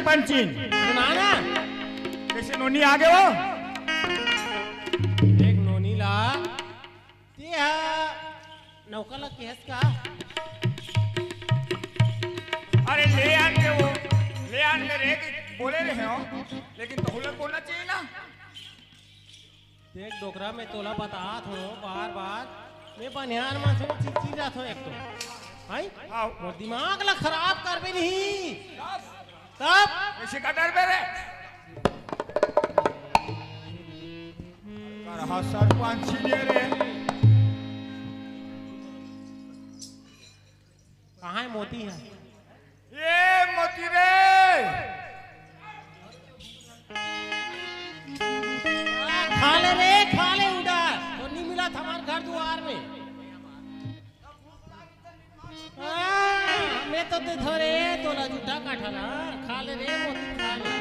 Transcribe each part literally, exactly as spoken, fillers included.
पंचिन। सुना ना। जैसे नोनी आगे हो। एक नोनी ला। ते हा नौकर ला केहस का? अरे ले आन के वो, ले आन के रे, कि बोले रहे हो, लेकिन तोहू ला बोलना चाहिए ना। देख डोकरा, मैं तोला बतात हूँ बार बार, मैं बनिहार मन से चिड़चिड़ जात हूँ एक तो। हाय? हाँ। मोर दिमाग ला खराब करबे नहीं। तब? ऐसे का डरबे रे? करहा सरपंच छिने रे। कहाँ है मोती है? ए मोती रे। खा ले रे, खा ले उड़ा। तो नहीं मिला था हमारे घर दुआर में। हाँ, मैं तो दे धरे, तोला जूठा काठा ना। खा ले रे, मोती खा ले।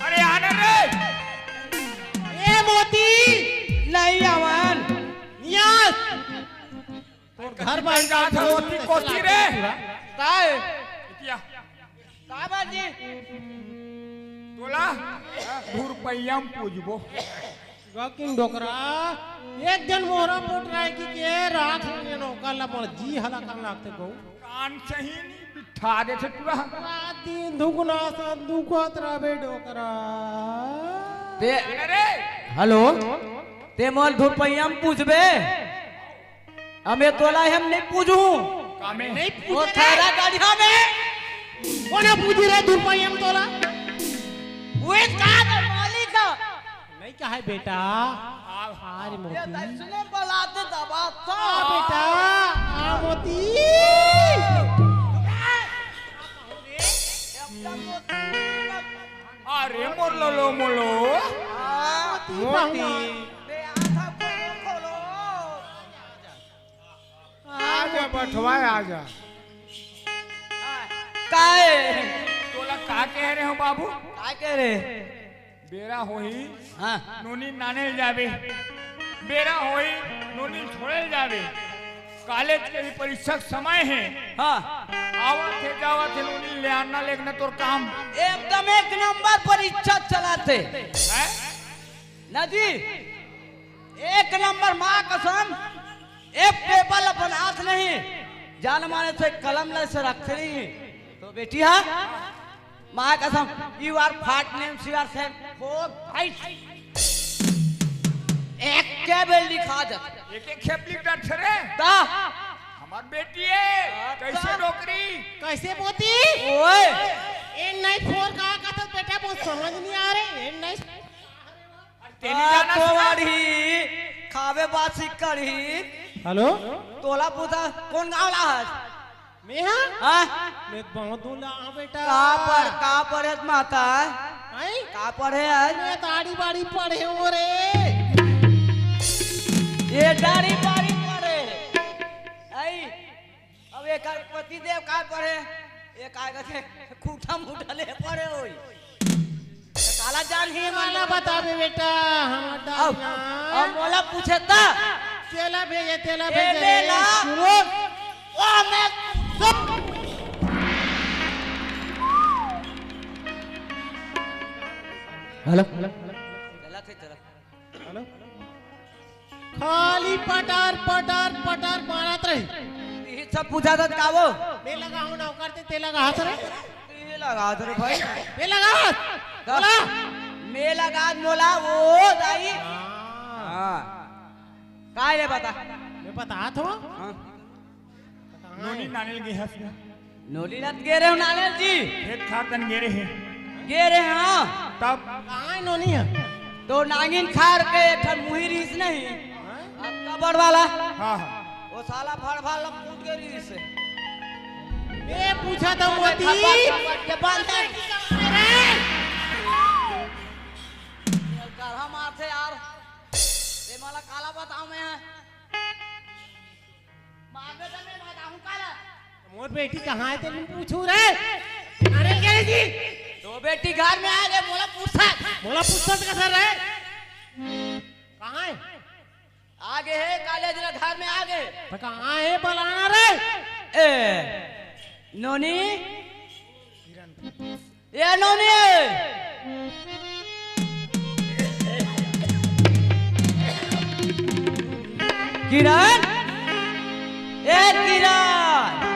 अरे आने रे। ए मोती, नहीं आवन। नियास। तोर घर बार का था मोती कोती रे। काय? इतिया। का बात जी? तोला धुरपैया म पूजबो। गकिन डोकरा, एक जन मोहरा पोट रहे कि के राख लेने नौका ला मोर जी हला खान लागते गौ। कान सही नहीं बिठा देथे पूरा। रात दिन दुगना सन दुखत रहबे डोकरा। ते अरे हेलो, ते मोर धुरपैया म पूजबे? अमे तोला हम नहीं पूजू। कामे? नहीं वो पूजे रे। थारा गाड़िया में। कोना पूजी रे धुरपैया म तोला? वो का मालिक है। नहीं कहा है बेटा। अरे ये मोती। दक्षिणे बलाते दबाता। आ बेटा, आ मोती। अरे मोर लोलो मोलो। मोती। बे आधा खोलो, खोलो। आजा बठवा, आजा। काय? तोला का कह रहे हो बाबू? काय कह रहे? बेरा होही, हाँ। नोनी नाने जाबे। बेरा होही, नोनी छोड़े जाबे। कॉलेज के भी परीक्षा के समय है। हाँ। आवत है, जावत है, नोनी ले आना, लेकना तोर काम। एकदम एक नंबर परीक्षा चलाते। हैं? ना जी, एक नंबर माँ कसम, एक पेपर ला बनात नहीं, जान माने से कलम ले से रखते नहीं। तो बेटी हा, माँ कसम, you are fat names, you are same, four, five। एक के बेल लिखा जा। एक एक खेप लिख डर रे। ता। हमार बेटी है, ता। कैसे नौकरी? कैसे मोती? ओए। ए नहीं फोर का कथस बेटा, बहुत समझ नहीं आ रहे। ए नहीं तेली आ, जाना तो सीखा। आड़ी, खावे बासी करी। हेलो? तोला पूछा, कौन गाँव ला हस? मैं हाँ? हाँ? मैं बहुत दूर ला हूँ बेटा। का पर, का पढ़े माता? हैं? का पढ़े आज? मैं ताड़ी बाड़ी पढ़े हो रे। ये ताड़ी बाड़ी पढ़े। आई, अब एकर पति देव का पढ़े, ए का कथे, खूटा मुठा ले पढ़े होई। ए काला जान ही वाला बतावे बेटा, हम अब, डालना। अब मोला पूछे ता? तेला भेजे, तेला ए भेजे रे, लेला। सुनो। ओ मैं सब हेलो, हेलो। चला थे, चला। हेलो? खाली पटार, पटार, पटार मारत रही। ये सब पूछा था का वो? मैं लगा हूँ नौकर ते, ते लगा हाथ रे। ये लगा हाथ रे भाई। मैं लगा हाथ। बोला। मैं लगा मोला वो दाई। हाँ। हाँ। काय रे बता? मैं बता तो। हाँ। नोनी नानेल गे हस। नोनी नत गे रहे हो नानेल जी? खेत खार तन गे रहे। गे रहे, हाँ। तब? कहाँ है नोनी है? तो नागिन खार के एक ठन मुही रहिस नहीं। हाँ? अब कबड़ वाला। हाँ, हाँ। वो साला भड़ भाड़ ला कूद के रहिस। मैं पूछा था मोती। खपा, खपा के बांध दे। करहा मारथे यार। ये मला काला बताऊं मैं। मारबे त नहीं बताऊं काला। मोर बेटी कहाँ है तेरे पूछू रे? अरे क्या जी? तो बेटी घर में आ गए, मोला पूछा। मोला पूछा तो कैसा रहे? कहाँ है? आगे हे, कॉलेज ला घर में आगे। त कहाँ हे बलाना रे? ए, नोनी। ए, नोनी। किरण। ए, किरण।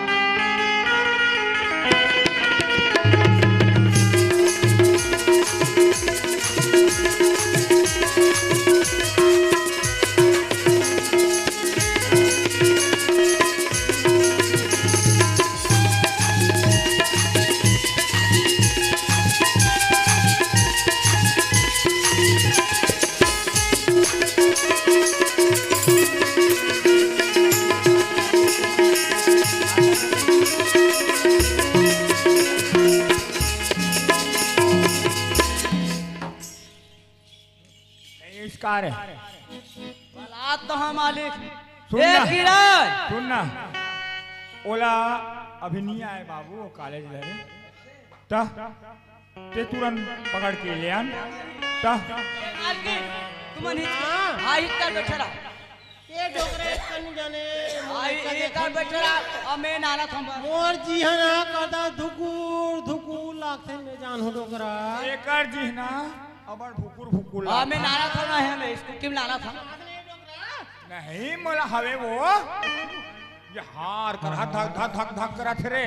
नमस्कार। बला तो हम मालिक। सुन ए, ना। किरण! सुन ना। ओला अभी नहीं आए बाबू, वो कॉलेज ले रे। त ते तुरंत पकड़ के ले आन। त मालकिन, तुमन ही, हाँ। हाँ, इधर बैठे रहा। ये डोकरा एक कन जाने, हाँ, ये इधर बैठे रहा। अब मैं नाना थंबा। मोर जी है ना, कहता धुकुर, धुकुर लागथे, मैं जान हो डोकरा। एकर जी है ना, अबर भुकुर, भुकुर हाँ, लागथे। मैं नाना था ना, है मैं स्कूटी में नाना था। नहीं, मोला हवे वो। ये हार कर हा धक, धक, धक, धक करत हे रे।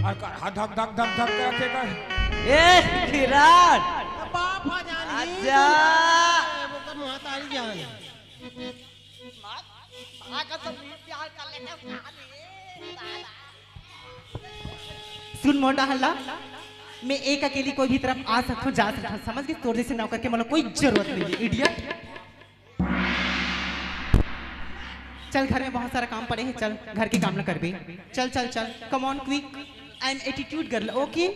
और कर हा धक, धक, धक, धक करत हे कर। ए, किरण! बाप आ जान ही। आजा। वो कर महतारी जान। माँ, माँ का सब प्यार कर लेते हैं, कहाँ ले? सुन मोटा हल्ला, मैं एक अकेली कोई भी तरफ आ सकता हूँ, जा सकता हूँ, समझ गए? तोर जैसे नौकर के मतलब कोई जरूरत नहीं है, इडियट। चल, घर में बहुत सारा काम पड़े हैं, चल घर के काम ना करबे। चल चल चल, come on quick, I am attitude girl, okay?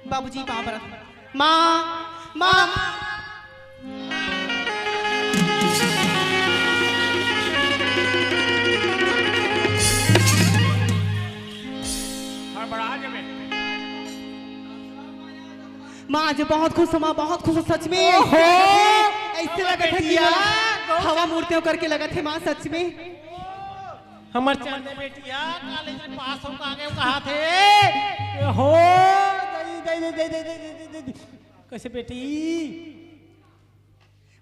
बाबूजी पाँव पर। माँ, माँ। हड़बड़ा जबे। माँ, आज बहुत खुश हूँ माँ, बहुत खुश हूँ सच में। ओहो! ऐसे लगत हे कि बेटिया, माँ कौन हवा मूर्तियों करके लगत हे माँ, सच में। हमर चंद बेटिया कॉलेज में पास हो का आगे कहा थे। हो, दई, दई, दई। कैसे बेटी?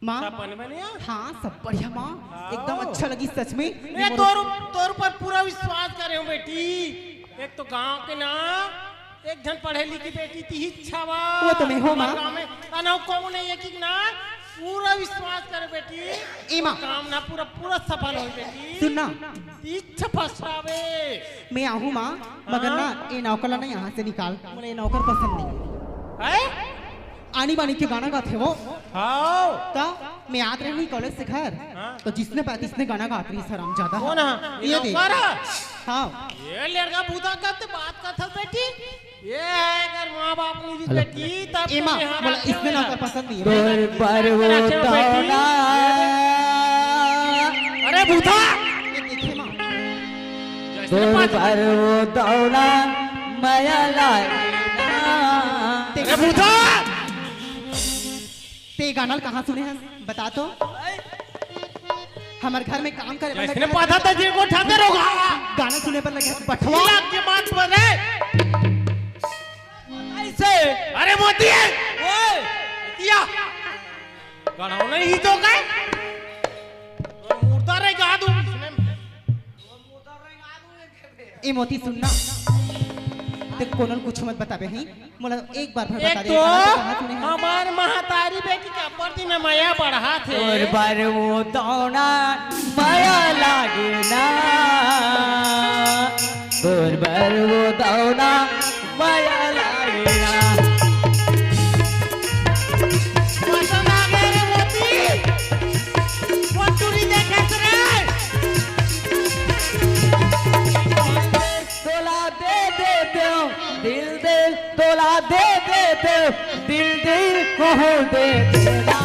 माँ। सब बने बने आ? हाँ, सब बढ़िया माँ। हाँ। एकदम अच्छा लगी सच में। मैं तोर, तोर पर पूरा विश्वास करे हूँ बेटी। एक तो गांव के ना, एक झन पढ़े लिखी बेटी ती ही छावा। वो तो मैं हूँ, माँ। गांव में अनौ कौन है एक ही ना, पूरा विश्वास करे बेटी। ए माँ। काम ना पूरा, पूरा सफल हो बेटी। सुन ना। ती इच्छा फसरावे। मैं आहूँ माँ, मगर हाँ? ना, ए नौकर ला ना यहाँ से निकाल। मोला ए नौकर पसंद नहीं। हैं? आनी बानी के गाना गाथे वो। हाँ। त मैं आत रही कॉलेज से घर, हाँ। तो जिसने पाया तिसने गाना गात रही हस हरामजादा। कौन है? ये ये देख। नौकर है? हाँ। ये लड़का भूता करते बात करता बेटी। ये है अगर माँ बाप नहीं हेलो। बेटी, तब ए माँ, तो यहाँ बोला, रखे इसमें हुए ना हैं। पसंद नहीं है। तोर बर वो रखे हुए बेटी। दौना। अरे भूता। ये देखिए माँ। जैसे तोर पास बर वो दौना, मया लागे ना। अरे भूता। ते गाना ल कहाँ सुने हस? बता तो। हमर घर में काम करे बर जैसने लगे पता हस। था जे को ठंडे रोगा। गाना सुने बर लगे हस, बठवा। लाग के मात पर रे। ऐसे। अरे मोती है। ओए। दिया। गाना नहीं ही तो का। मुर्दा रे गा दूं। ए मोती सुन ना, ते कोनो ल कुछ मत बताबे ही, मोला एक बार भर एक बता दे, तो कहाँ से, कहाँ सुने हस? हमार महतारी बेटी के अब्बड़ दिन मया बढ़ात हे। तोर बर वो दौना मया लागे ना, तोर बर वो दौना मया लागे ना। पसंद आ गया रे मोती, वो टूरी देखे रे। तोला दे देते हो दिल दिल, तोला दे देते हो दिल दिल, कहो दे देना।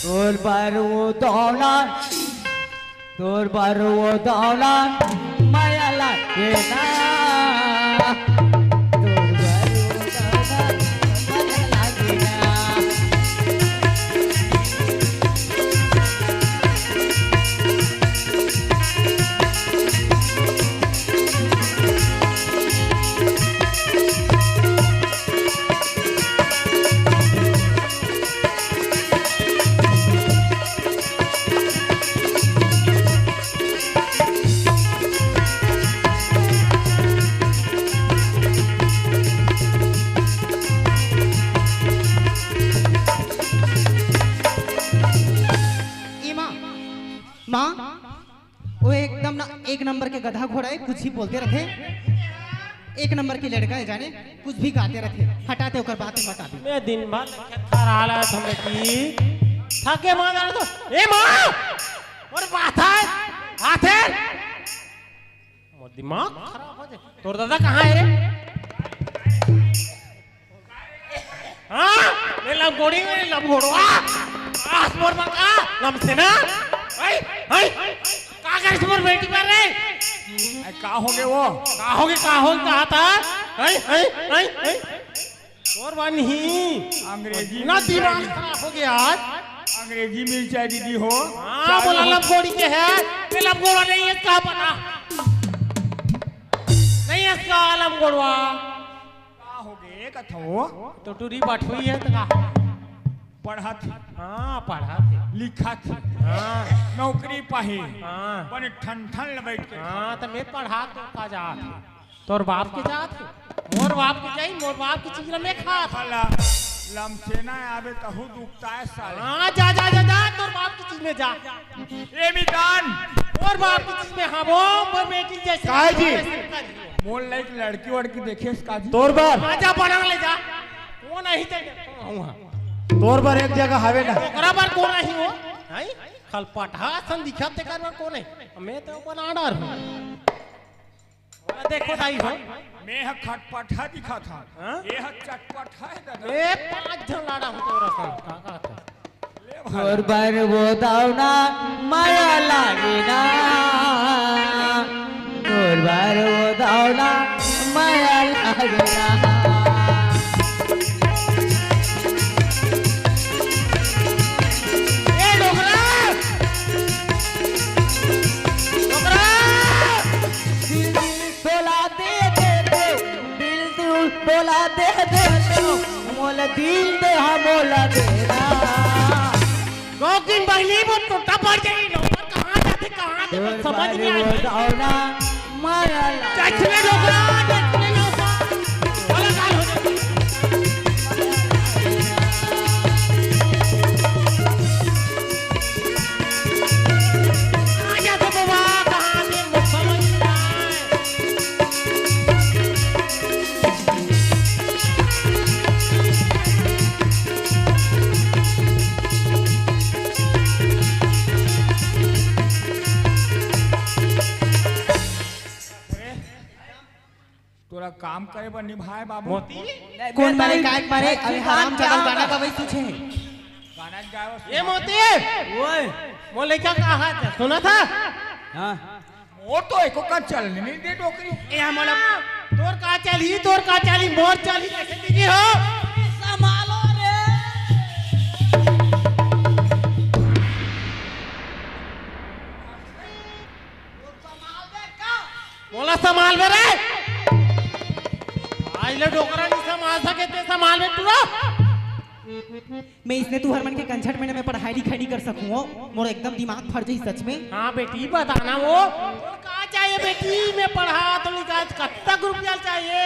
तोर बर वो दौना, तोर बर वो दौना, मया ये ना, तोर बर उदास मन लागे ना। ए माँ, माँ, वो एकदम ना एक नंबर के गधा घोड़ा है, कुछ भी बोलते रहते। एक नंबर के लड़का है जाने, कुछ भी गाते रहते। हटाते ओकर बातें मत आबी। मैं दिन भर खेत खार आला था बेटी, थके मार डाला तो। ए माँ, और बात है, हाथ है। मोर दिमाग खराब हो जाए। तोर दादा कहाँ है रे? हाँ, मैं लमगोड़ी में लमगोड़वा। आस मोर मन का लमसेना। हई, हई, का करिस मोर बेटी पर रे? ए, का होगे वो? का होगे, का होगे, कहा था? हई, हई, हई, हई। तोर बा नहीं। अंग्रेजी ना मिर्चा दिमाग दी-, खराब हो गया आज। अंग्रेजी मिर्चा दीदी हो। हाँ, चालू बोला हो। लमगोड़ी के है। ये लमगोड़ा नहीं है, का पता? नहीं है इसका लमगोड़वा। का होगे कथो? तो टूरी बठुई है तो का? पढ़त हे। हाँ, पढ़त हे। लिखत हे। हाँ। नौकरी पाही। हाँ। बने ठन ठन ले बैठ के। हाँ, तो मैं पढ़ा तो का जात हे? तोर बाप के जात हे? मोर बाप के जाही, मोर बाप के चीज ल मैं खात हँव। साला, लमसेना आबे तहू दुखता है साले। हाँ, जा, जा, जा, जा, तोर बाप के चीज में जा। ए मितान। मोर बाप के चीज में हाँ, वो मोर बेटी जैसे काय जी? वैसे कर। मोर लाइक लड़की वड़की देखे का जी? तोर बर। हाँ, जा बना ले जा। वो नहीं ते। तोर बर एक जगह हवे ना। ओकरा बर कोन नहीं हो? हैं? खलपटहा सन दिखत तेकर बर कोन है? मैं तो अपन आर्डर हूँ। बोला, देखो दाई हो। मैं ह खटपटहा दिखत हँव। हाँ? ये ह चटपटहा है दादा। ए, पाँच झन लाड़ा हूँ तोरा सन। का, का, का? ले भाई। तोर बर वो दावना माया लागे ना। तोर बर वो दावना माया लागे ना। ए डोकरा! डोकरा! दिल दिल तोला दे दे दे, दिल दिल तोला दे दे दे, मोला दिल दे हा मोला दे ना। गौकिन बहिनी वो टूटा पड़ जाई, नौकर कहाँ जाथे, कहाँ जाथे, समझ नहीं आए। दावना माया ला। जैसने डोकरा, जैसने डोकरा। कलाकार हो जाते। आ जाते बाबा, कहाँ से मुसलमान आए? तोला काम करे बर निभाए बाबू। मोती? कोन मारे, काय मारे? अभी हराम चगल गाना गवई तुझे। गाना गावे। ए मोती! ओए। मोर लइका का हाल हे? सुनत हस? हाँ। मोर तो एको का चलने नहीं दे डोकरी। ए मोला, तोर का चलही, तोर का चलही, मोर चलही कैसे दीदी हो? संभालो रे। मोला संभालबे रे। आज ले डोकरा नहीं संभाल सके, ते संभालबे टूरा। मैं इसने तुहर मन के कंझट में ना मैं पढ़ाई लिखाई नहीं कर सकूँ। मोर एकदम दिमाग फट जाही सच में। हाँ बेटी, बताना वो। का चाहिए बेटी? मैं पढ़ा तो लिखा, कत्ता रुपया चाहिए?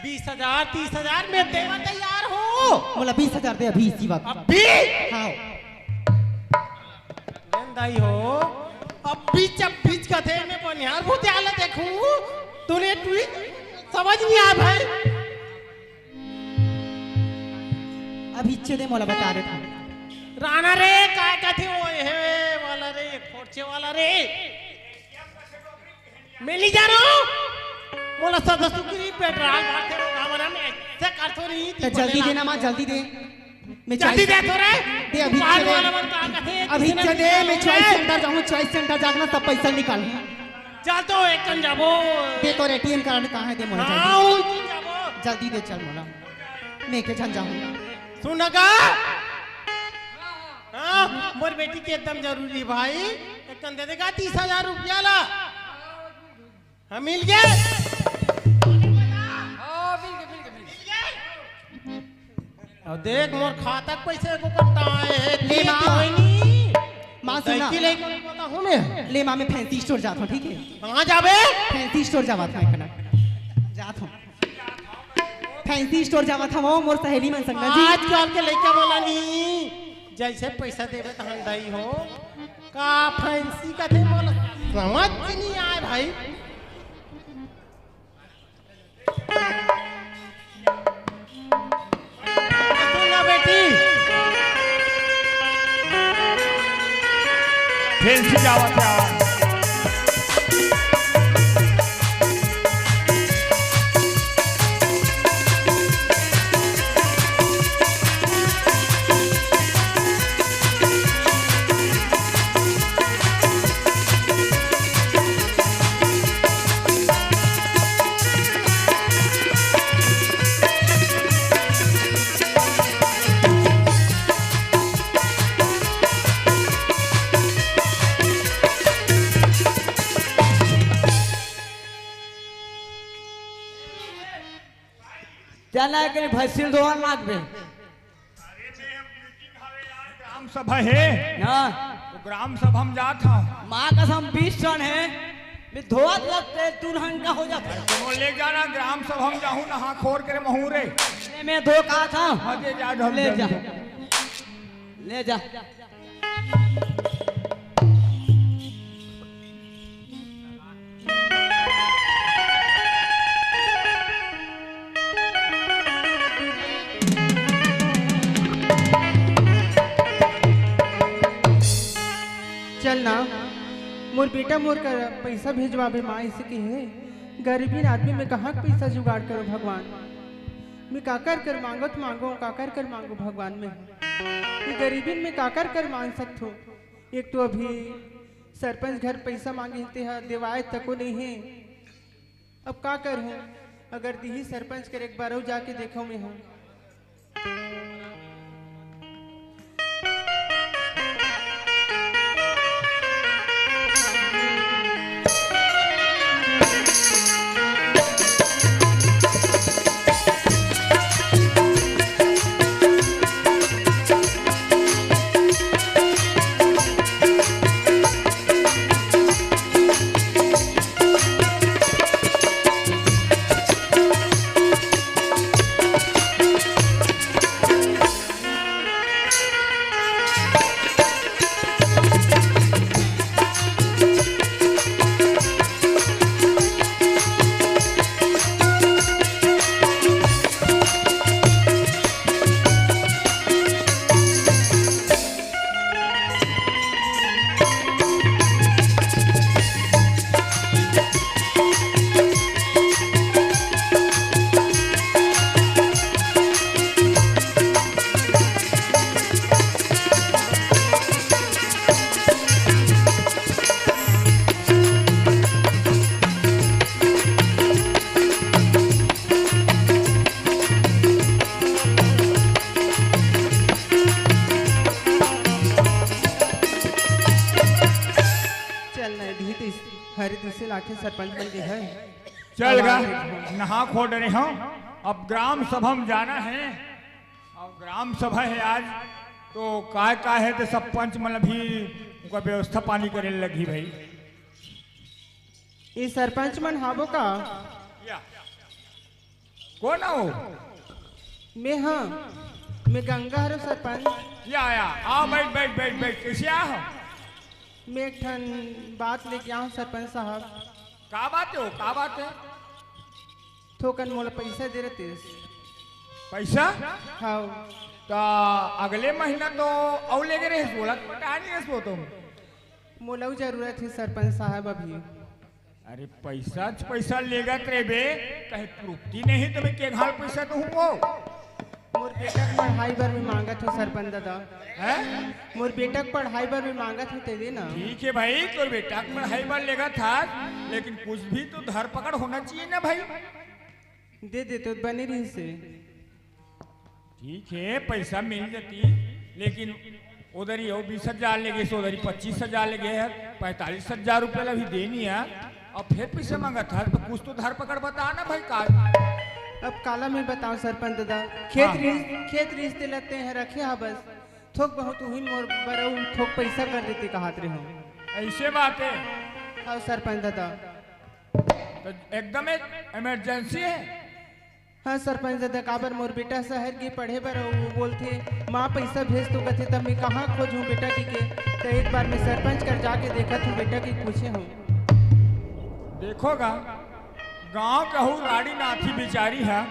बीस हजार, तीस हजार, मैं देवा तैयार हूँ। मोला बीस हजार दे अभी इसी वक्त। अभी? हाँ। लेन दाई हो, अब बीच, अब बीच कथे में बनिहार भूतिया ला देखूं, तूने ट्वीट समझ नहीं आया भाई। अब इच्छे दे मोला बता दे तू। राना रे, काय कथे वो हे वाला रे, फोर्चे वाला रे। मैं नहीं जा रहा हूँ। मोला सदा सुखी पेट्रोल मारते रहो, गाँव में ऐसे करतो नहीं, तो जल्दी देना माँ, जल्दी दे। मैं जल्दी choice दे तो रे। दे, अभी दुकान चले। वाला मन का कथे, अभी किसी ने चले, मैं choice center जाऊँ, choice center जाकर ना सब पैसा निकाल। चल तो एक कन जाबो। दे तोर एटीएम कार्ड कहाँ हे, दे मोला हाँ, जल्दी। उन कन जाबो। जल्दी दे, चल मोला। मैं के झन जाहूँ। सुन गा। हाँ, मोर बेटी के एकदम जरूरी हे भाई। एक कन दे देगा तीस हजार रुपया ला। हाँ, मिल गे। हाँ, मिल गे, मिल गे, मिल गे। अब देख, मोर खाता के पैसे को कटाए हे, ले माँ। होई नी। माँ, सुन ना। लइकी लइका को बताहूँ मैं। ले माँ, मैं फैंसी स्टोर जात हूँ, ठीक है? कहाँ जाबे? फैंसी स्टोर जावत हूँ, एक कन जात हूँ। फैंसी स्टोर जावत हूँ, मोर सहेली मन संग ना जी। आजकल के लइका वाला नी, जैसे पैसा देबे तहन दई हो। का फैंसी कथे मोला समझ नी आए भाई। सुन ना बेटी। फैंसी जावत हे। चल ना, एकरे भैंसिल धोवन लागबे। अरे बे, अब मीटिंग हवे यार, ग्राम सभा हे। हाँ। तो ग्राम सभा म जात हव। माँ कसम, बीस ठन हे, मैं धोवत लगते तू हंका हो जाता। तुम ले जाना, ग्राम सभा म जाहूँ, नहा खोर के महूँ रे। ले, मैं धो का था। हाँ, दे जा, धो, ले धो, जा। धो। ले जा। चल ना, मोर बेटा मोर कर पैसा भेजवाबे माँ, अइसे कहे। गरीबीन आदमी में कहाँ के पैसा जुगाड़ करो भगवान। मैं काकर कर मांगो त मांगो, काकर कर मांगो भगवान मैं। ये गरीबीन में काकर कर मांग सकथो। एक तो अभी सरपंच घर पैसा मांगे हे, तेहा देवाय तको नहीं हे। अब का करहूँ, अगर दिही सरपंच कर एक बार अउ जाके देखो मैं हूँ। चल ना, इधर तो इस हरे दूसरे लाखे सरपंच बन गए हैं। चल गा, अब आगे नहा खो डरे हव। अब ग्राम सभा म जाना हे। अब ग्राम सभा हे आज, तो काय काय हे, तो सब पंच मन भी उनका व्यवस्था पानी करे लगही भाई। ये सरपंच मन हाबो का? या। कोन हो? मैं हाँ, मैं गंगा हरो सरपंच। या, या, आओ, बैठ, बैठ, बैठ, बैठ। कैसे आ हो? मैं एक ठन बात लेके आऊँ सरपंच साहब। का बात हे हो? का बात हे? थोकन मोला पैसा दे रहे तेस। पैसा? हाँ। त अगले महीना तो अउ लेगे रहे, बोला तो पटा नहीं है वो तो। मोला अउ जरूरत हे सरपंच साहब अभी। अरे पैसा च पैसा लेगत रे बे, कहीं पूर्ति नहीं तो मैं के घाल पैसा दूँ वो? मोर बेटा के पढ़ाई बर मैं मांगत हूँ सरपंच दादा। हैं? मोर बेटा के पढ़ाई बर मैं मांगत हूँ, ते दे ना। ठीक है भाई, तोर बेटा के पढ़ाई बर लेगत हस, लेकिन कुछ भी तो धर पकड़ होना चाहिए ना भाई। दे दे तो बने रही से। ठीक है, पैसा मिल जाती, लेकिन उधर ही हो बीस हजार लेगे, सो उधर ही पच्चीस हजार लेगे है, पैंतालीस हजार रुपया ला भी देनी है। अब फिर पैसा मांगत हस, तो कुछ तो धर पकड़ बता ना भाई, का? अब काला मैं बताऊं सरपंच दादा, खेत हाँ। रिस-, खेत रिश्ते लगते हैं, रखे हा बस, थोक बहुत उही मोर बरऊ थोक पैसा कर देते कहत रहे हो। ऐसे बात है। हाँ सरपंच दादा। तो एकदम इमरजेंसी है। हाँ सरपंच दादा, काबर मोर बेटा शहर गे पढ़े बर, वो बोलथे, "माँ, पैसा भेज," तो कथे, तब मैं कहाँ खोजूँ बेटा जी के? तो एक बार मैं सरपंच कर जाके देखत हूँ, बेटा के पूछे हूँ। देखो गा, गाँव के हऊ राड़ी नाथी बिचारी है,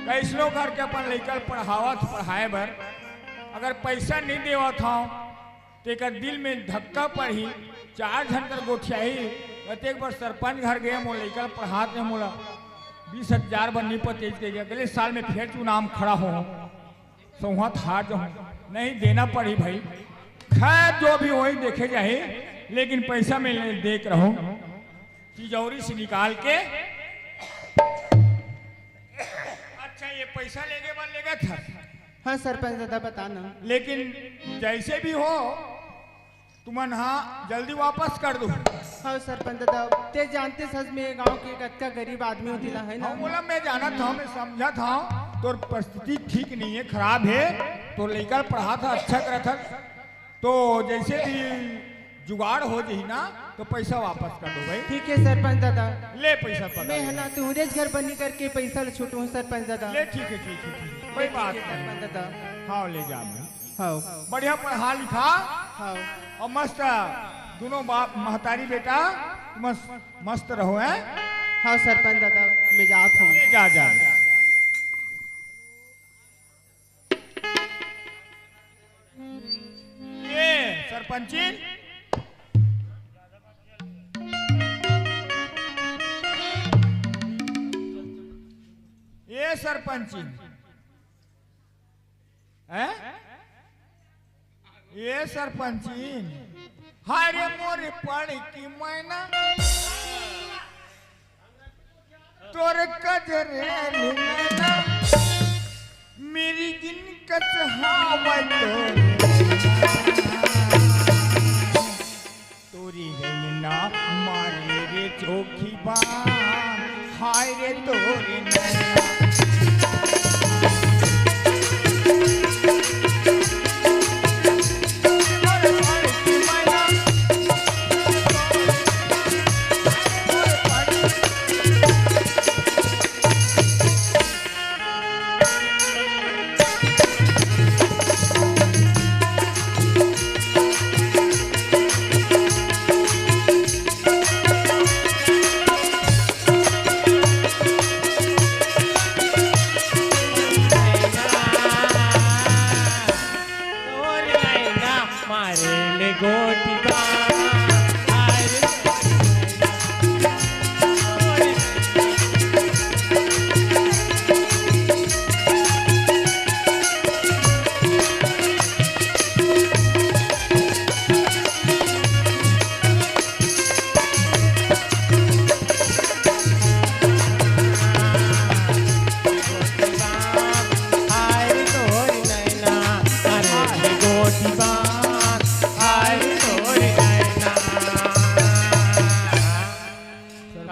कैसनो करके अपन लइका ल पढ़ावत, पढ़ाए बर अगर पैसा नहीं देवत हव, तेकर दिल में धक्का पड़ही, चार झन कर गोठियाही। अतेक बार सरपंच घर गए, मोर लइका ल पढ़ात रहे, मोला बीस हजार बर नी पटेज के गया। अगले साल में फिर चुनाव में खड़ा हो, सौहत हार जाऊँ, नहीं देना पड़ही भाई। खैर, जो भी होही देखे जाही, लेकिन पैसा मैं ले देख रहूँ तिजौरी से निकाल के। अच्छा, ये पैसा लेके बर लेगत हस? हाँ सरपंच दादा, बता ना। लेकिन जैसे भी हो, तुमन हा जल्दी वापस कर दो। हाँ सरपंच दादा, ते जानते हस, मैं गांव के कतका गरीब आदमी हूँ, तिला है ना। हाँ, बोला, मैं जानत हूँ, मैं समझत हूँ, तोर परिस्थिति ठीक नहीं है, खराब है, तो लइका ल पढ़ात हस, अच्छा करत हस, तो जैसे भी जुगाड़ हो जाही ना, तो पैसा वापस कर दो भाई। ठीक है सरपंच दादा। ले पैसा पकड़ मैं ले। है ना तुहरेच घर बनी करके पैसा ल छुटूं सरपंच दादा। ले, ठीक है, ठीक है, ठीक है, कोई ठीक बात है नहीं। सरपंच दादा। हाँ, ले जा भाई। हाँ। बढ़िया पढ़ा लिखा। हाँ। और मस्त दोनों बाप महतारी बेटा मस्त, मस्त रहो, हैं? हाँ सरपंच दादा, मैं जात हूँ। ले जा, जा। ये सरपंचिन, ये सरपंचिन, हैं? ये सरपंचिन, हाय रे मोर पढ़ की मैना, तोर कजरे नैना, मेरी जिन कचहावत तोरी है ना मारे रे चोखी बान, हाय रे तोरी नैना।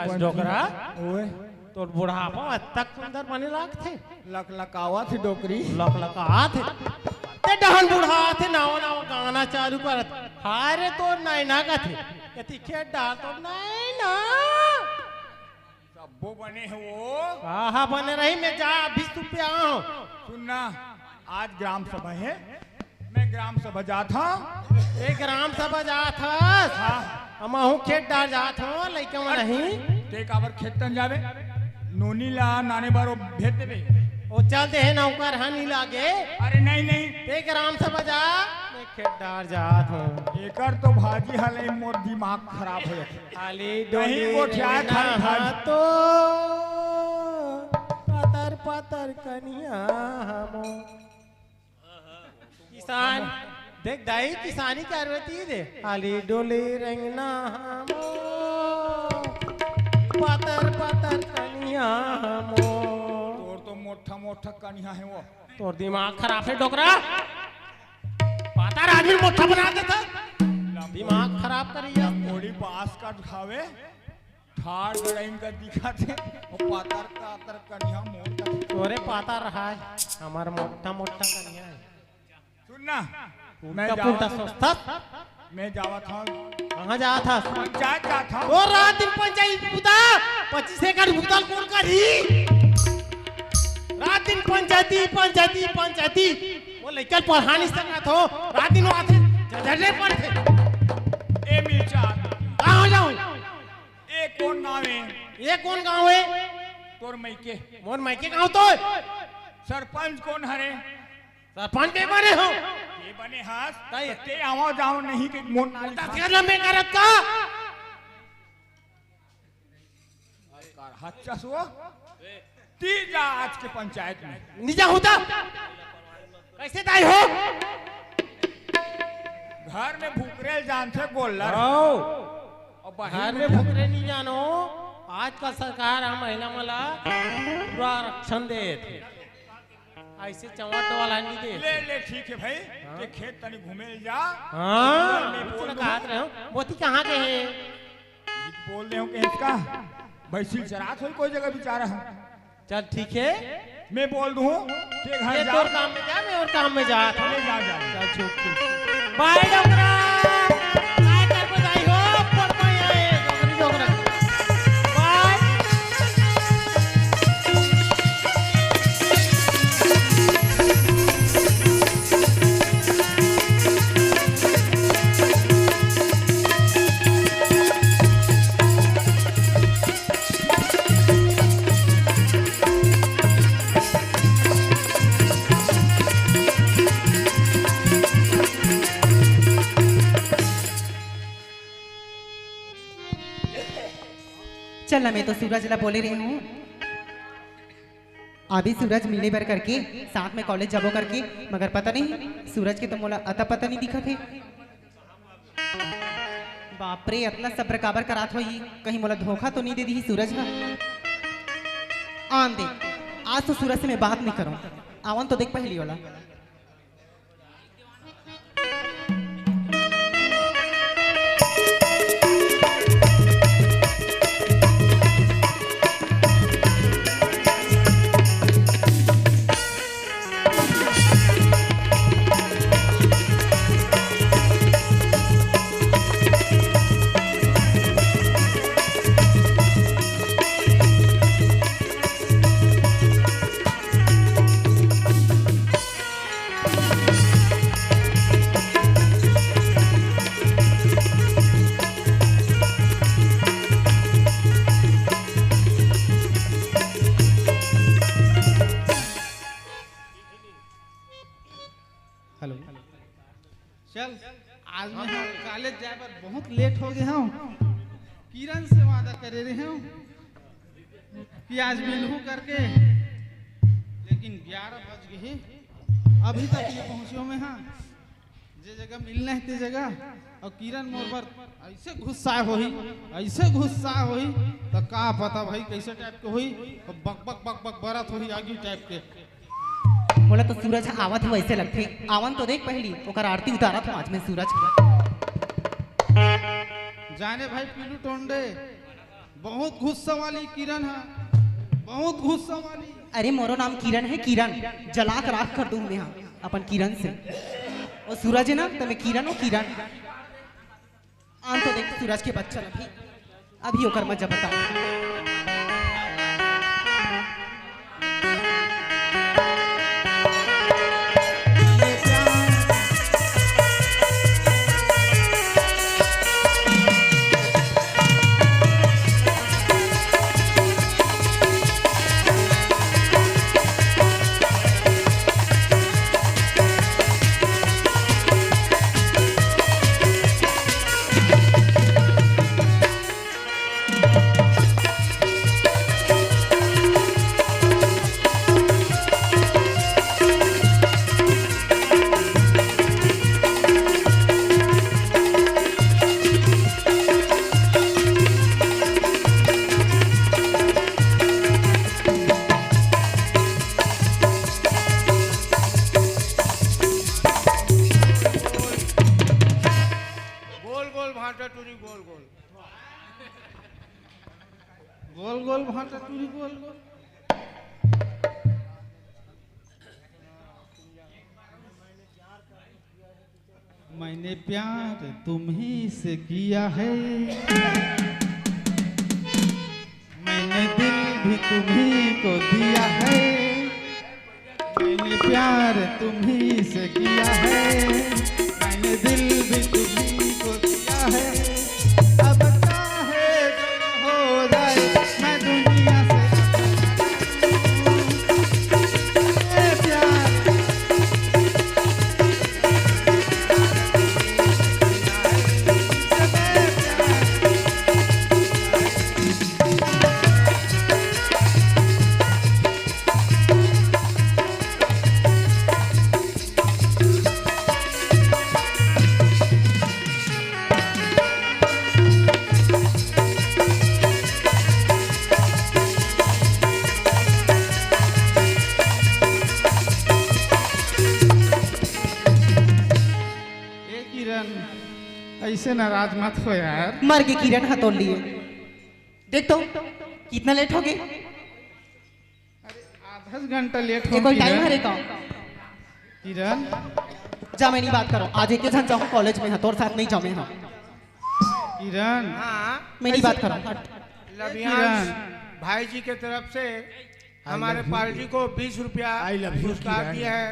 कस डोकरा, ओए। तोर बुढ़ापा अतक सुंदर बने लागथे। लकलकावत हे डोकरी। लकलकात हे। ते डहन बुढ़ात हे, नवा नवा गाना चालू करत। हाय रे तोर नैना कथे। एती खेत डार तोर नैना। सब्बो बने हे वो। कहाँ बने रही, मैं जा अभी सुन पे आऊँ। सुन ना, आज ग्राम सभा हे, मैं ग्राम सभा जात हूँ। ए, ग्राम सभा जात हस? हाँ। हमहू खेत डार जात हूँ, लइका मन नहीं। ते काबर खेत तन जाबे? नोनी ला नाने बर वो भेज देबे। ओ चल दे हे नौकर, हाँ, नहीं लागे। अरे नहीं, नहीं। ते ग्राम सभा जा, मैं खेत डार जात हूँ। एकर तो भाजी हले मोर दिमाग खराब हो जाथे। खाली कहीं डोली गोठिया रहना खाली भाजी। हाँ तो पतर पातर कनिया हमो। किसान, देख दाई, किसानी के आरती दे। आली डोली रंगना हमो, पातर पातर कनिया हमो। तोर तो मोटा मोटा कनिया हे वो। तोर दिमाग खराब हे डोकरा। पातर आदमी मोटा बना देता। दिमाग खराब करी है। लंगोड़ी बांस का खावे। ठाड़ गड़ाइन का दिखा थे, वो पातर का आतर कनिया मोर का। तोरे पातर रहा है, हमार मोटा मोटा कनिया है। सुन ना, मैं उल्टा जावत पुल्टा हूँ। सोचता। मैं जावत हूँ। कहाँ जावत हस? पंचायत जात हूँ। तो रात दिन पंचायती बुता, पच्चीस एकड़ भुगतान कौन करी? रात दिन पंचायती, पंचायती, पंचायती। वो लइका पढ़ा नहीं सकत हो, रात दिन वो आथे, झझरे पड़थे। ए मिर्चा। कहाँ जाऊँ? ए कोन गाँव हे? ये कौन गाँव है? तोर मइके। मोर मइके गाँव तो है। सरपंच कोन हरे? सरपंच के बने हो। के बने हस? तई। ते आवा जाओ नहीं के मोर नाली दस हजार लम्बे करत का? कर हच्चा सो। ती जा आज के पंचायत में। निजा होता। कैसे दाई हो? घर में भुकरे जानथे गोल्लर। आओ। और बहिन घर में में भुकरे नहीं जानो। आजकल सरकार हम महिला मला पूरा आरक्षण देत। ऐसे चौंट वाला नहीं दे। ले, ले, ठीक है भाई। हाँ। ये खेत तनी घूमे जा। हाँ, मैं बोल दूँ। कहा रहे हो। मोती कहाँ के हैं? बोल दे हूँ कि इसका भैंसी चरात होई कोई जगह बेचारा है। चल ठीक है। मैं बोल दूँ, ते घर ये जा। तोर काम में जा, मैं और काम में जा। ले जा, जा। चल ठीक, ठीक। बाय डोकरा। काय कर बजाई हो, पर कोई आए, डोकरी डोकरा। बाय। चल ना, मैं तो सूरज ला बोले रहे हूँ, अभी सूरज मिले बर करके, साथ में कॉलेज जाबो करके, मगर पता नहीं सूरज के तो मोला अता पता नहीं दिखत हे। बाप रे, अतना सब्र काबर करात होही? कहीं मोला धोखा तो नहीं दे दिही सूरज ह? आन दे, आज तो सूरज से मैं बात नहीं करूं। आवन तो देख पहली वाला। हेलो। चल, आज मैं ह कॉलेज जाए बर बहुत लेट हो गए हूँ। किरण से वादा करे रहे हूँ कि आज मिलहूँ करके, लेकिन ग्यारह बज गए हे, अभी तक नहीं पहुँचे मैं ह। जे जगह मिलना है ते जगह, और किरण मोर बर ऐसे गुस्सा होही, ऐसे गुस्सा होही, तो का पता भाई कैसे टाइप के होही, तो बक बक बक बक बरत होही आगी टाइप के। मोला तो सूरज ह आवत हे वैसे लगथे। आवन तो देख पहली, ओकर आरती उतारत हूँ आज मैं सूरज के। जाने भाई पीलू टोंडे, बहुत गुस्सा वाली किरण है, बहुत गुस्सा वाली। अरे मोरो नाम किरण है, किरण। जला के राख कर दूँ मैं ह अपन किरण से। और सूरज है ना, तो मैं किरण हूँ, किरण। आन तो देख सूरज के बच्चा अभी, अभी ओकर मजा बता। टूरी गोल गोल। गोल गोल भांटा टूरी गोल गोल। मैंने प्यार तुम्ही से किया है, मैंने दिल भी तुम्ही को दिया है। मैंने प्यार तुम्ही से किया है, मैंने दिल भी तुम्ही को दिया है। अब चाहे जो हो जाए, मैं दुनिया से ए प्यार। ए किरण, ऐसे नाराज मत हो यार। मर गे किरण ह तोर लिए। देख तो, कितना लेट हो गे। अरे, आधा घंटा लेट हो ये कोई टाइम किरण। हरे का? किरण। जा, मैं नहीं बात करो। आज एक झन जाहूँ कॉलेज में ह, तोर साथ नहीं जामे ह। किरण। हाँ। मैं नहीं बात करो। हट। लभियांश किरण। भाई जी के तरफ से हमारे पार्टी को बीस रुपया I love you, पुरस्कार किरण। दिया है।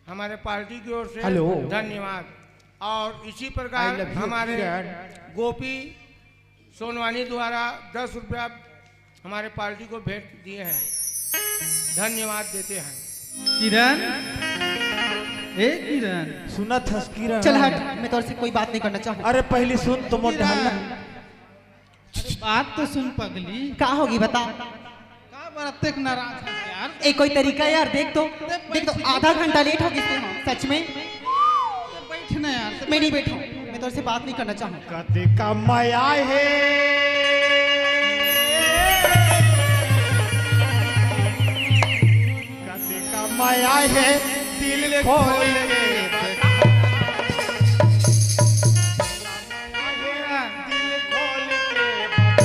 हमारे पार्टी की ओर से हेलो। धन्यवाद। और इसी प्रकार I love you, हमारे किरण। गोपी सोनवानी द्वारा दस रुपया हमारे पार्टी को भेंट दिए हैं। धन्यवाद देते हैं। किरण, ए किरण। सुनत हस किरण? चल हट, मैं तोर से कोई बात नहीं करना चाहूँ। अरे पहली सुन तो मोर किरण। ढलना। अरे बात तो सुन पगली। का होगी बता? का बर अतेक नाराज हस यार? ए कोई तरीका यार, देख तो, देख तो, आधा घंटा लेट हो गे हम, सच में। बैठ ना यार। मैं नहीं बैठूं, मैं तोर से बात नहीं करना चाहूँ। कते का मया हे, कते का मया हे, दिल खोल के बता। दिल खोल के बता।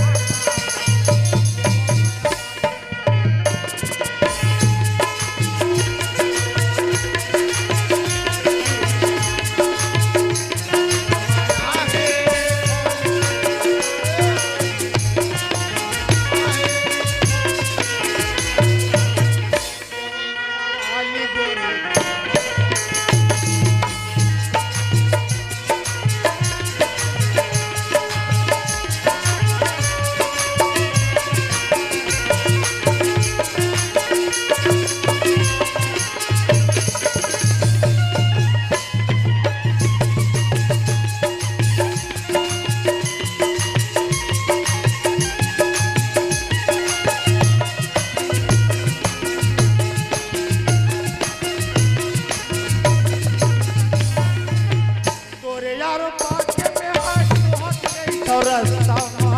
तोरे यार पाके में हाथ हाथ गई तो रस्ता मा,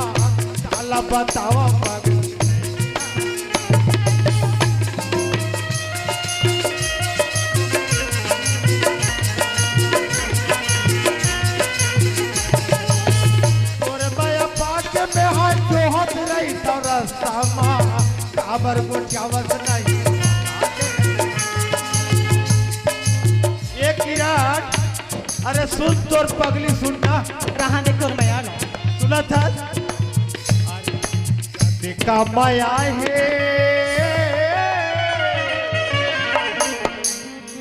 साला बतावा पग। तोरे माया पाके में हाथ हाथ रही तो रस्ता मा, काबर गोठियावत नहीं। ए किरण, अरे सुन तोर पगली सुन ना। रहा दे तोर मया ला। सुनत हस? अरे कते का मया हे,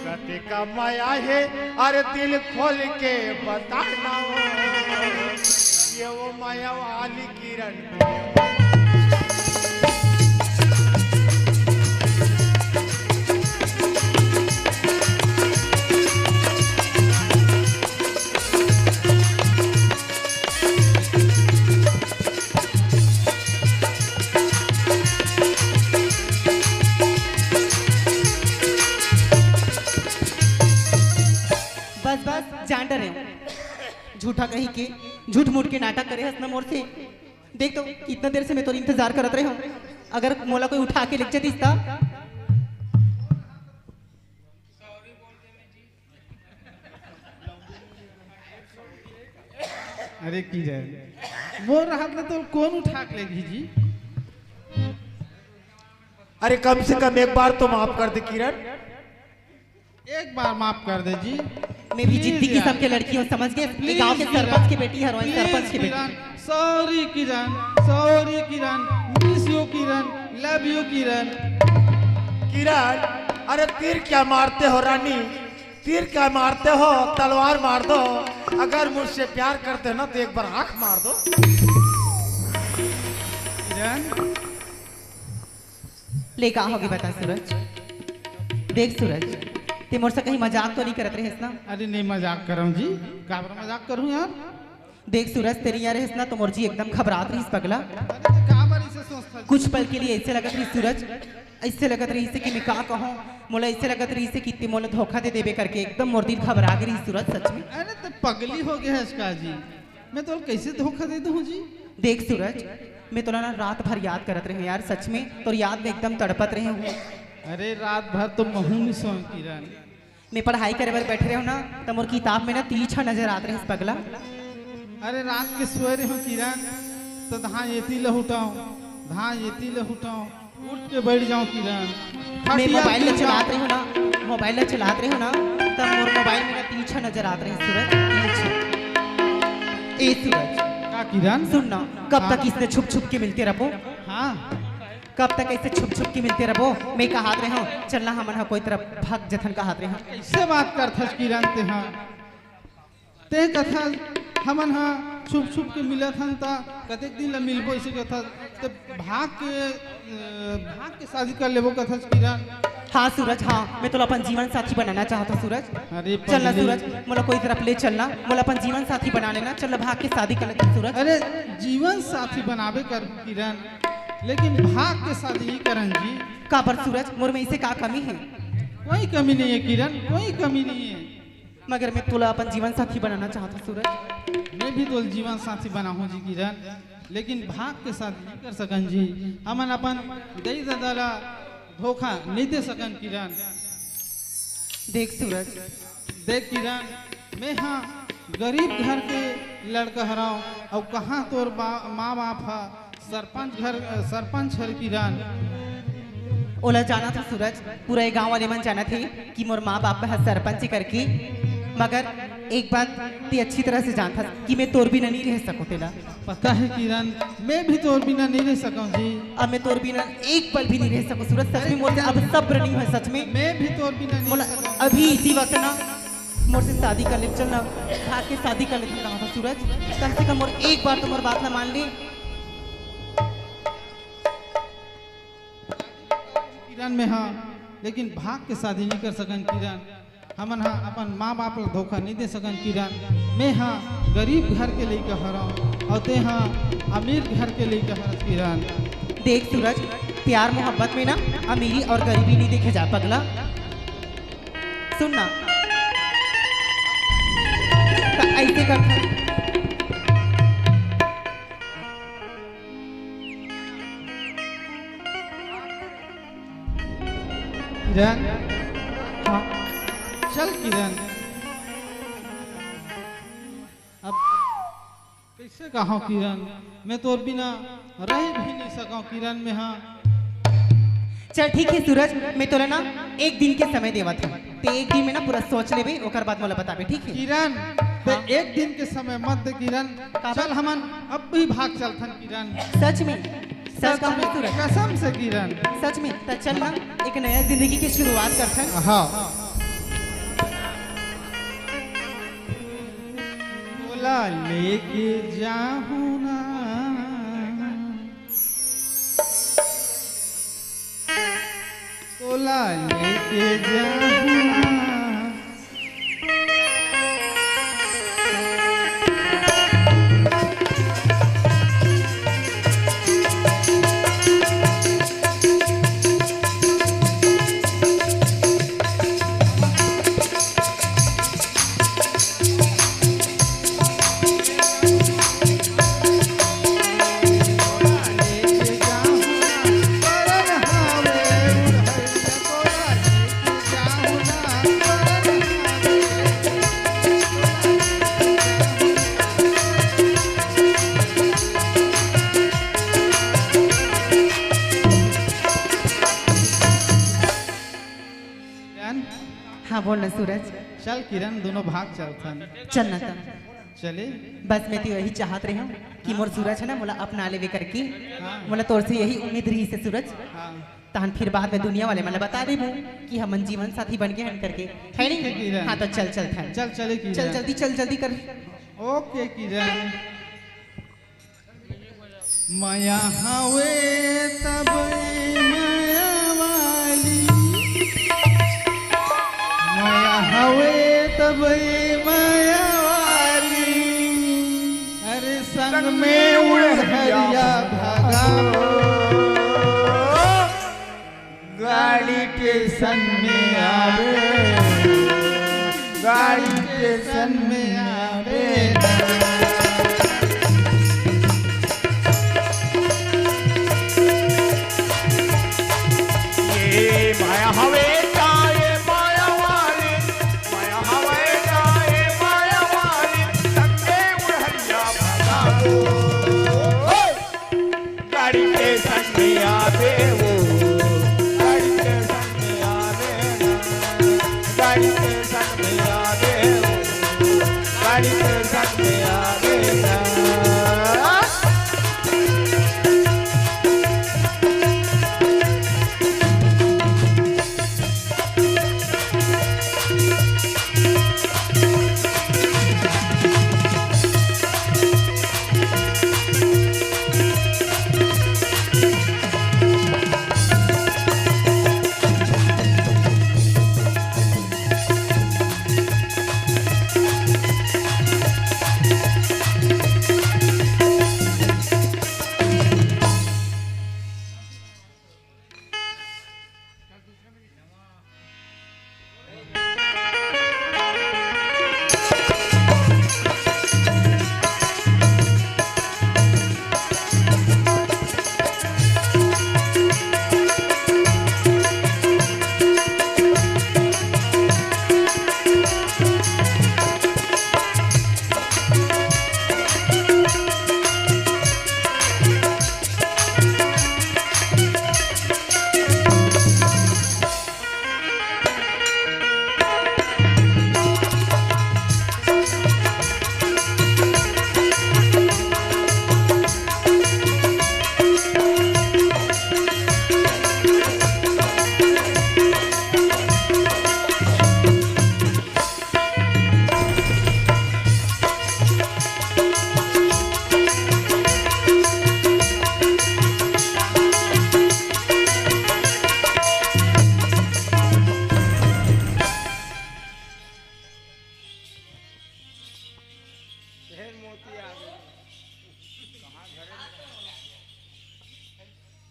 कते का मया हे, अरे दिल खोल के बता ना वो। ये वो मया वाली किरण। बस बस, जान डरे हो। झूठा कही के, झूठ मूठ के नाटक करे हस न मोर से। देख तो, कितना देर से मैं तोर इंतजार करत रहे हूँ। अगर मोला कोई उठा के लेग जतिस त? अरे किरण, मोर रहत ले तो कोन उठा के लेगही जी? अरे कम से कम एक बार तो माफ कर दे किरण। एक बार माफ कर दे जी। मैं भी जिद्दी किस्म के लड़की हूँ, समझ गए? ये गांव के सरपंच की बेटी हरों, सरपंच की बेटी। Sorry Kiran, sorry Kiran, miss you Kiran, love you किरण। किरण, अरे तीर क्या मारते हो रानी, तीर क्या मारते हो, तलवार मार दो। अगर मुझसे प्यार करते हो ना तो एक बार आंख मार दो। किरण। ले का होगे बता सूरज। देख सूरज, ते मोर से कहीं मजाक तो नहीं करत रहेस ना? अरे नहीं मजाक करम जी, काबर मजाक करूं यार? देख सूरज, तेरी यार रहेस ना तो मोर जी एकदम घबरात रहीस पगला। अरे ते काबर इसे सोचता जी? कुछ पल के लिए ऐसे लगत रहीस सूरज, ऐसे लगत रहीस कि मैं का कहूं, मोला ऐसे लगत रहीस कि ते मोला धोखा दे देबे करके एकदम मोर दिल घबरा गे रहीस सूरज सच में। अरे ते पगली हो गए हस का जी? मैं तोला कैसे धोखा दे दूं जी? देख सूरज, मैं तोला ना रात भर याद करत रहे हूँ यार, सच में तोर याद में एकदम तड़पत रहे हूँ। अरे रात भर तो महूं नहीं सोए किरण। मैं पढ़ाई करे बर बैठे रहे हूँ ना, तो मोर किताब में ना तीछा नजर आत रहे पगला। अरे रात के सोए रहे हूँ किरण, तो धान एती लहुटाओ, धान एती लहुटाओ, उठ के बैठ जाओ किरण। मैं मोबाइल ला चलात रहे हूँ ना, मोबाइल ला चलात रहे हूँ ना, तब मोर मोबाइल में ना तीछा नजर आत रहे सूरज, तीछा। ए सूरज, का किरण? सुन ना, कब तक इसने छुप छुप के मिलते रहो? हाँ। कब तक ऐसे छुप छुप के मिलते रहो? मैं कहात रहे हूँ, चलना हमन हा कोई तरफ भाग जथन कहात रहे हूँ। कैसे बात करथस किरण ते हा? ते कथा हमन हा छुप छुप के मिलत हन ता कतेक दिन ला मिलबो इसे कथा ते भाग के, अ, भाग के शादी कर लेबो कथा किरण। हाँ सूरज, हाँ, मैं तोला अपन जीवन साथी बनाना चाहत हूँ सूरज। अरे चलना पगली। सूरज, मोला कोई तरफ ले चलना, मोला अपन जीवन साथी बना लेना, चल भाग के शादी कर लेते सूरज। अरे जीवन साथी बनाबे कर किरण, लेकिन भाग के शादी नहीं करन जी। काबर सूरज, मोर में इसे का कमी है? कोई कमी नहीं है किरण, कोई कमी नहीं है। मगर मैं तोला अपन जीवन साथी बनाना चाहत हूँ सूरज। मैं भी तोला जीवन साथी बनाहूँ जी किरण, लेकिन भाग के साथ नहीं कर सकन जी। हमन अपन दई ददा ला धोखा नहीं दे सकन किरण। देख सूरज। देख किरण, मैं हा गरीब घर के लड़का हरव, अउ कहाँ तोर बा-, माँ बाप हा सरपंच घर, अ, सरपंच हर किरण। ओला जानत हो सूरज, पूरा ये गांव वाले मन जानत हे कि मोर माँ बाप ह सरपंच करके। मगर एक बात ते अच्छी तरह से जानत हस कि मैं तोर बिना नहीं रह सको तेला। पता है किरण, मैं भी तोर बिना नहीं रह सकूं जी। अब मैं तोर बिना एक पल भी नहीं रह सकूं सूरज, सच में मोर से अब सब्र नहीं है सच में। मैं भी तोर बिना नहीं मोला रह सकूं। अभी इसी वक्त ना मोर से शादी कर ले, चल ना, भाग के शादी कर ले, कहा था सूरज, कम से कम मोर एक बार तो मोर बात ना मान ले। किरण में हाँ, लेकिन भाग के शादी नहीं कर सकन किरण। हमन हा अपन माँ बाप ला धोखा नहीं दे सकन किरण। मैं हा गरीब घर के लइका हरव अउ ते हा अमीर घर के लइका हरस किरण। देख सूरज, प्यार मोहब्बत में ना अमीरी और गरीबी नहीं देखे जा पगला। सुन ना, त ऐसे कर। किरण, हाँ, चल किरण। अब कैसे कहा किरण, मैं तोर बिना रह भी नहीं सका किरण, मैं हाँ। चल ठीक है सूरज, मैं तोला ना एक दिन के समय देवत हूँ, ते एक दिन में ना पूरा सोच लेबे, ओकर बाद मोला बताबे, ठीक है? किरण, ते हाँ। एक दिन के समय मत दे किरण, काबर? चल हमन अब भी भाग चलथन किरण। सच में? सच कहूँ सूरज? कसम से किरण। सच में? त चल ना, एक नया जिंदगी की शुरुआत करथन। हाँ। तोला लेके जाहूं ना, तोला लेके जाहूं ना। सूरज। चल किरण, दोनों भाग चलथन। चल ना त। चले। बस मैं तो यही चाहत रहे हूँ कि मोर सूरज है ना, मोला अपना लेवे करके। हाँ। मोला तोर से यही उम्मीद रही से सूरज। हाँ। तहन फिर बाद में दुनिया वाले मन ला बता देबो कि हमन जीवन साथी बन के हन करके। है ठीक है नहीं? किरण। हाँ, तो चल, चल, थन। चल, चले किरण। चल, जल्दी, चल, जल्दी कर। ओके किरण। मया हवे तब मया वाली, मया हवे तब मया वाली, अरे संग में उड़हरिया भागा हो, गाड़ी स्टेशन में आवे, गाड़ी स्टेशन में आवे। ये माया हवे का, ये माया वाली, माया हवे का, ये माया वाली, संगे उड़हरिया भगा दो। गाड़ी के संग में आवे वो, गाड़ी के संग में आवे ना, गाड़ी के संग में आवे वो, गाड़ी के संग में आवे ना।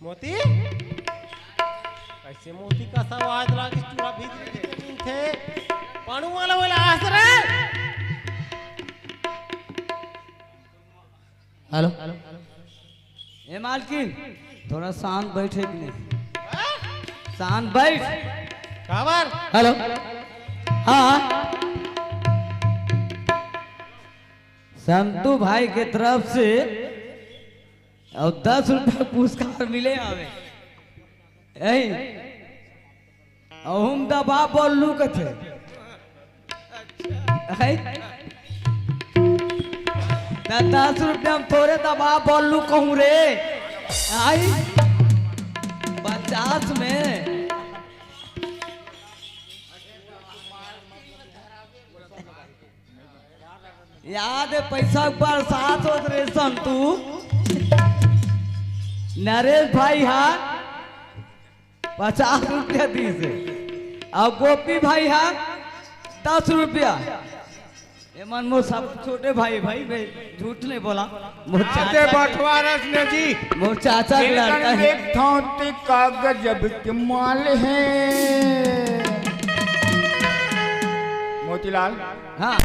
मोती, कैसे मोती का आवाज लागिस? टूरा भीतरी के जमीन थे। पाणू वाला वाला आस रे। हेलो। ए मालकिन, थोड़ा शांत बैठे कि नहीं? शांत बैठ। काबर? हेलो। हाँ। संतू भाई के तरफ से अउ दस रुपया पुरस्कार मिले हवे। यही। अउ हम दबा बोललू कथे। है? त दस रुपया में तोरे दबा बोललू कहूँ रे। आई? पचास में। याद है, पैसा बरसात होत रे संतू। नरेश भाई हा पचास रुपया दीस हे, अउ गोपी भाई हा दस रुपया। ए मन मोर सब छोटे भाई, भाई, भाई, झूठ नहीं बोला। मोर चाचा के, बंटवारस ने जी। मोर चाचा के लड़का हे। एक थांती का गजब के माल हे। मोतीलाल। हाँ।